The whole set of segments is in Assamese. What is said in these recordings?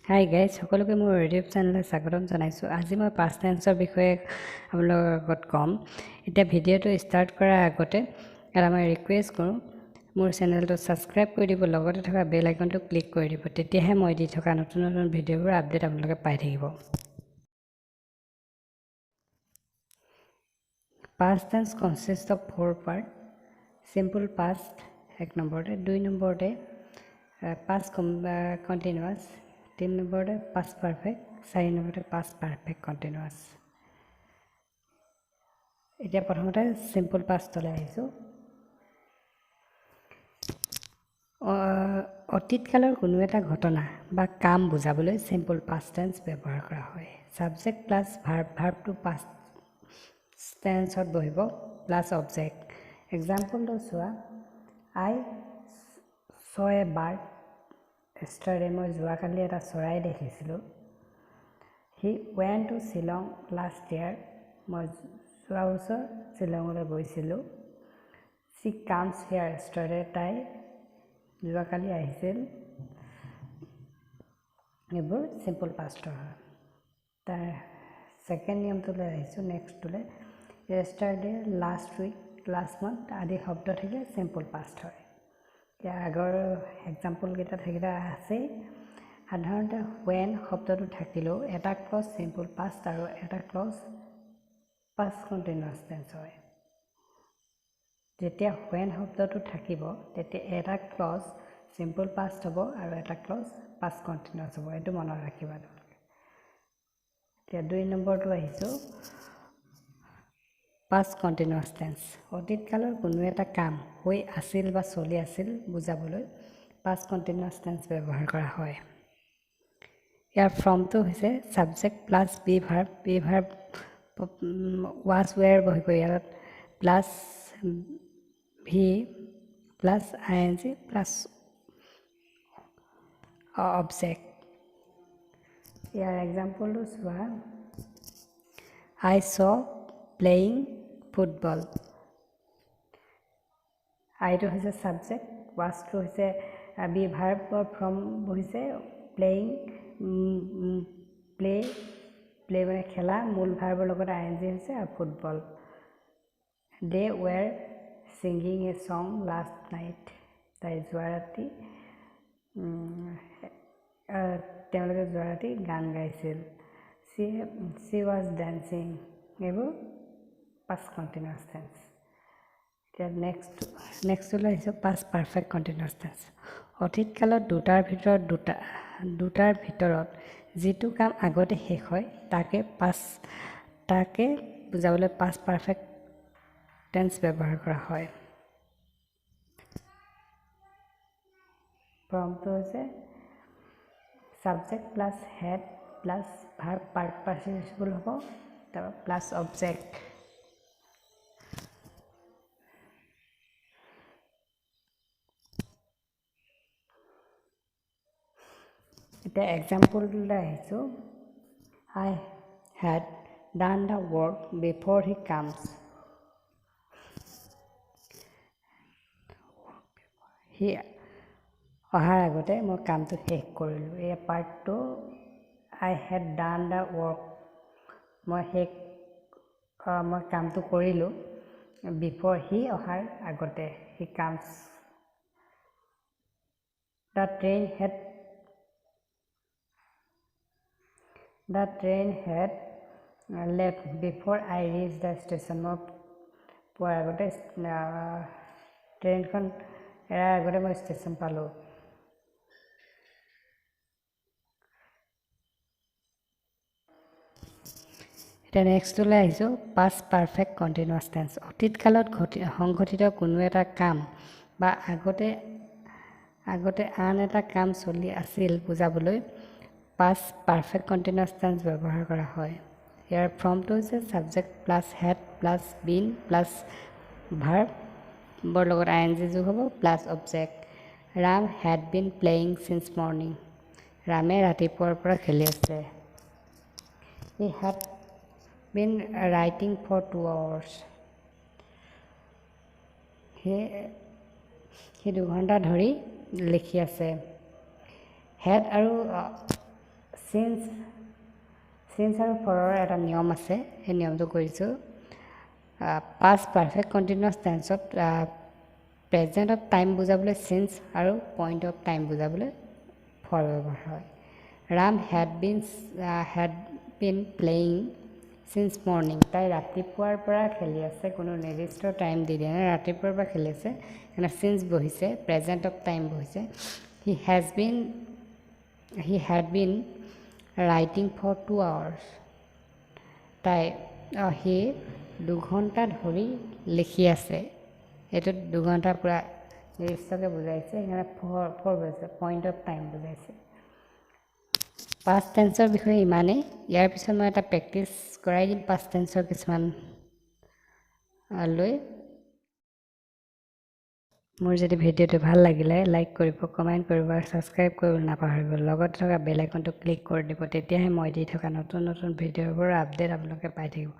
হাই গাইজ, সকলোকে মোৰ ইউটিউব চেনেললৈ স্বাগতম জনাইছোঁ। আজি মই পাষ্ট টেন্সৰ বিষয়ে আপোনালোকৰ আগত ক'ম। এতিয়া ভিডিঅ'টো ষ্টাৰ্ট কৰাৰ আগতে এটা মই ৰিকুৱেষ্ট কৰোঁ, মোৰ চেনেলটো ছাবস্ক্ৰাইব কৰি দিব, লগতে থকা বেল আইকনটো ক্লিক কৰি দিব, তেতিয়াহে মই দি থকা নতুন নতুন ভিডিঅ'বোৰ আপডেট আপোনালোকে পাই থাকিব। Past tense consist of four part. Simple past এক নম্বৰতে, দুই নম্বৰতে পাষ্ট কণ্টিনিউৱাছ, তিনি নম্বৰতে পাষ্ট পাৰফেক্ট, চাৰি নম্বৰতে পাষ্ট পাৰফেক্ট কণ্টিনিউৱাছ। এতিয়া প্ৰথমতে চিম্পল পাষ্টলৈ আহিছোঁ। অতীতকালৰ কোনো এটা ঘটনা বা কাম বুজাবলৈ চিম্পল পাষ্ট টেন্স ব্যৱহাৰ কৰা হয়। ছাবজেক্ট প্লাছ ভাৰ্ব, ভাৰ্বটো পাষ্ট টেন্সত বহিব, প্লাছ অবজেক্ট। এক্সাম্পলটো চোৱা, I saw a bird yesterday, মই যোৱাকালি এটা চৰাই দেখিছিলোঁ। He went to Shillong last year, মই যোৱা বছৰ শ্বিলঙলৈ গৈছিলোঁ। She comes here yesterday, তাই যোৱাকালি আহিছিল। এইবোৰ চিম্পল পাষ্টৰ হয়। তাৰ ছেকেণ্ড নিয়মটোলৈ আহিছোঁ, নেক্সটটোলৈ। Yesterday, last week, last month আদি শব্দ থাকিলে চিম্পল পাষ্ট হয়। এতিয়া আগৰ এক্সাম্পলকেইটা সেইকেইটা আছেই। সাধাৰণতে when শব্দটো থাকিলেও এটা ক্লজ চিম্পল পাষ্ট আৰু এটা ক্লজ পাষ্ট কণ্টিনিউৱাছ টেন্স হয়। যেতিয়া when শব্দটো থাকিব তেতিয়া এটা ক্লজ চিম্পল পাষ্ট হ'ব আৰু এটা ক্লজ পাষ্ট কণ্টিনিউৱাছ হ'ব, এইটো মনত ৰাখিবা তোমালোকে। এতিয়া দুই নম্বৰটো আহিছোঁ, পাষ্ট কণ্টিনিউৱাছ টেন্স। অতীতকালৰ কোনো এটা কাম হৈ আছিল বা চলি আছিল বুজাবলৈ পাষ্ট কণ্টিনিউৱাছ টেন্স ব্যৱহাৰ কৰা হয়। ইয়াৰ ফৰ্মটো হৈছে subject plus be verb, be verb was were বহিব ইয়াত, plus V plus I N G plus object. ইয়াৰ এক্সাম্পলটো চোৱা, I saw playing football. আইটো হৈছে ছাবজেক্ট, ৱাছটো হৈছে বি ভাৰ্বৰ ফৰ্ম বহিছে, প্লেয়িং প্লে, প্লে মানে খেলা, মূল ভাৰ্বৰ লগত আই এন জি হৈছে আৰু football. They were singing a song last night, তাই যোৱা ৰাতি তেওঁলোকে যোৱা ৰাতি গান গাইছিল। She was dancing, এইবোৰ পাষ্ট কণ্টিনিউৱাছ টেন্স। এতিয়া নেক্সটলৈ আহিছোঁ, পাষ্ট পাৰফেক্ট কণ্টিনিউৱাছ টেন্স। অতীতকালত দুটাৰ ভিতৰত যিটো কাম আগতে শেষ হয় তাকে বুজাবলৈ পাষ্ট পাৰফেক্ট টেন্স ব্যৱহাৰ কৰা হয়। ফৰ্মটো হৈছে subject plus had plus verb part participle হ'ব, তাৰপৰা প্লাছ অবজেক্ট। এতিয়া এক্সাম্পলটোলৈ আহিছোঁ, I had done the work before he comes. সি অহাৰ আগতে মই কামটো শেষ কৰিলোঁ। এই পাৰ্টটো I had done the work, মই কামটো কৰিলোঁ বিফৰ সি অহাৰ আগতে, he comes. The train had left before I reach the station. মই পোৱাৰ আগতে ট্ৰেইনখন এৰাৰ আগতে মই ষ্টেচন পালোঁ। এতিয়া নেক্সটলৈ আহিছোঁ, পাষ্ট পাৰফেক্ট কণ্টিনিউৱাছ টেন্স। অতীতকালত সংঘটিত কোনো এটা কাম বা আগতে আন এটা কাম চলি আছিল বুজাবলৈ পাষ্ট পাৰফেক্ট কণ্টিনিউৱাছ টেন্স ব্যৱহাৰ কৰা হয়। ইয়াৰ ফৰ্মটো হৈছে subject plus had plus been plus ভাৰ্বৰ লগত আই এন জি যোগ হ'ব plus object. Ram had been playing since morning, ৰামে ৰাতিপুৱাৰ পৰা খেলি আছে। He had been writing for 2 hours, সি 2 ঘণ্টা ধৰি লিখি আছে। হেড আৰু চিন্স, চিন্স আৰু ফৰৰ এটা নিয়ম আছে, সেই নিয়মটো কৰিছোঁ। পাষ্ট পাৰফেক্ট কণ্টিনিউৱাছ টেন্সত প্ৰেজেণ্ট অফ টাইম বুজাবলৈ চিন্স আৰু পইণ্ট অফ টাইম বুজাবলৈ ফৰ ব্যৱহাৰ হয়। Ram had been playing since morning. তাই ৰাতিপুৱাৰ পৰা খেলি আছে, কোনো নিৰ্দিষ্ট টাইম দি দিয়া নাই, ৰাতিপুৱাৰ পৰা খেলি আছে, সেইকাৰণে চিন্স বহিছে, প্ৰেজেণ্ট অফ টাইম বহিছে। He had been writing for 2 hours. তাই সি 2 ঘণ্টা ধৰি লিখি আছে। এইটোত 2 ঘণ্টা পূৰা নিৰ্দিষ্টকৈ বুজাইছে, সেইকাৰণে ফৰ বুজাইছে, পইণ্ট অফ টাইম বুজাইছে। পাষ্ট টেন্সৰ বিষয়ে ইমানেই। ইয়াৰ পিছত মই এটা প্ৰেক্টিচ কৰাই দিম পাষ্ট টেন্সৰ কিছুমান লৈ। মোৰ যদি ভিডিঅ'টো ভাল লাগিলে লাইক কৰিব, কমেণ্ট কৰিব আৰু ছাবস্ক্ৰাইব কৰিবলৈ নাপাহৰিব। লগত থকা বেল আইকনটো ক্লিক কৰি দিব, তেতিয়াহে মই দি থকা নতুন নতুন ভিডিঅ'বোৰৰ আপডেট আপোনালোকে পাই থাকিব।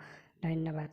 ধন্যবাদ।